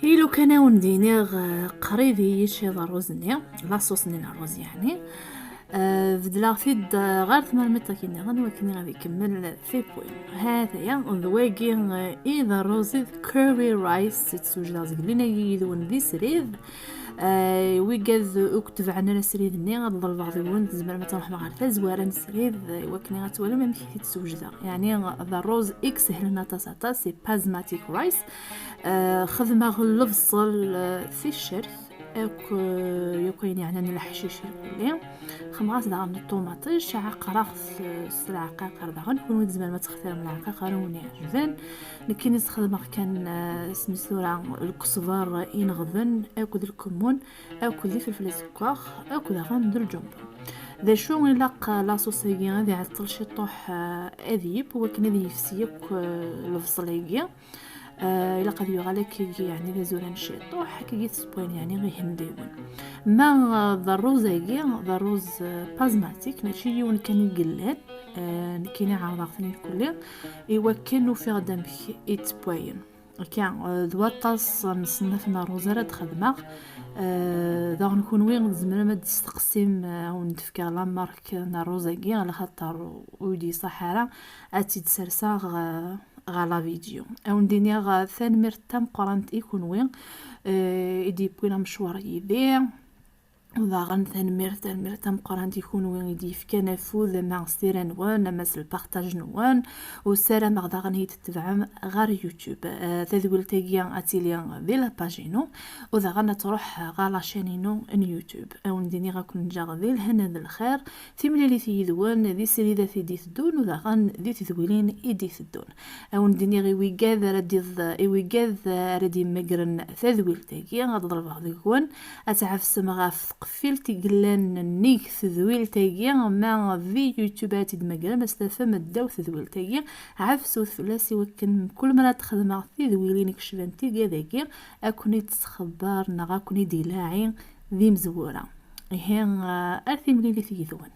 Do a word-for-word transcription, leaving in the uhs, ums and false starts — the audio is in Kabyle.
Ilu kan awen-d-iniɣ, eh, qrib i yiciḍ rruz-nni, laṣus-nni n rruz yeɛni. Eh, beddleɣ-t-id, eh, ɣer tmermiṭ akken nniḍen, wakken ad ikemmel tiwwin. Ha-t-aya, d wagi, eh, i d rruz i d curry rice, i d-swejdeɣ zgelli-agi yid-wen di srid. Eh, wigad ur k-tebɛen ara srid-nni, ad ḍelbeɣ deg-wen, tzemrem ad truḥem ɣer tazwara n srid, eh, i wakken ad twalim amek i t-id-swejdeɣ. Yeɛni, d rruz i isehlen aṭas, aṭas, c'est basmati rice. Eh, xedmeɣ lebṣel, eh, ticcert, akk, eh, akk ayen yeɛnan leḥcic irkelli. Xedmeɣ-as daɣen ṭumaṭic, ɛeqreɣ-t, eh, s lɛqaqer daɣen. Kunwi tzemrem ad textirem lɛqaqer i wen-iɛejben. Nekkini sxedmeɣ kan, eh, smis tura, lkesber ineɣden, akked lkemmun, akked ifelfel azeggaɣ, akked daɣen d lǧumbu. D acu ilaq, eh, laṣus-agi ad iɛeṭṭel ciṭuḥ, eh, ad yib, wakken ad yefsi akk, eh, lebṣel-agi. Eh, ilaq ad yuɣal akkagi, yeɛni d azuran ciṭuḥ, akkagi tesbwayen, yeɛni ihendiwen. Ma, eh, d rruz-agi, d rruz, eh, basmati, mačči yiwen kan i yellan, eh, nekkini ɛerḍeɣ-ten irkelli, i wakken ufiɣ-d amek i ttewwayen. Akka, eh, d waṭas n ṣṣennaf n rruz ara d-xedmeɣ. Eh, daɣen kunwi tzemrem ad d-testeqsim, eh, ad wen-d-fkeɣ la marque n rruz-agi, ala xaṭer ur yi-d-iṣaḥ ara ad tt-id-serseɣ, eh, ɣer la vidéo. Ad wen-d-iniɣ, eh, tanemmirt tameqqrant i kunwi, eh, i d-yewwin amecwar yid-i. Daɣen tanemmirt, tanemmirt tameqqrant i kunwi i d-yefkan afud, ama s tira-nwen, ama s lpartaj-nwen. U ssarameɣ daɣen i yi-d-tetebɛem ɣer YouTube. Eh, tadwilt-agi ad tili di la page-inu, u daɣen ad truḥ ɣer la chaîne-inu n YouTube. Ad wen-d-iniɣ ad ken-ǧǧeɣ di lehna d lxir, timlilit yid-wen di sridat i d-iteddun, u daɣen di tedwilin i d-iteddun. Ad wen-d-iniɣ i wigad ara d-iḍ-, i wigad ara d-immagren tadwilt-agi, ad ḍelbeɣ deg-wen ad tɛefsem ɣef tqeffilt i yellan nnig tedwilt-agi, ma di YouTube ara tt-id-tmagrem, ad tt-tafem ddaw tedwilt-agi. Ɛefset fell-as i wakken mkul mi ara d-xedmeɣ tidwilin ikecben tigad-agi, ad ken-id-tesxebber neɣ ad ken-id-ilaɛi d imezwura. Ihi, eh, ar timlilit yid-wen.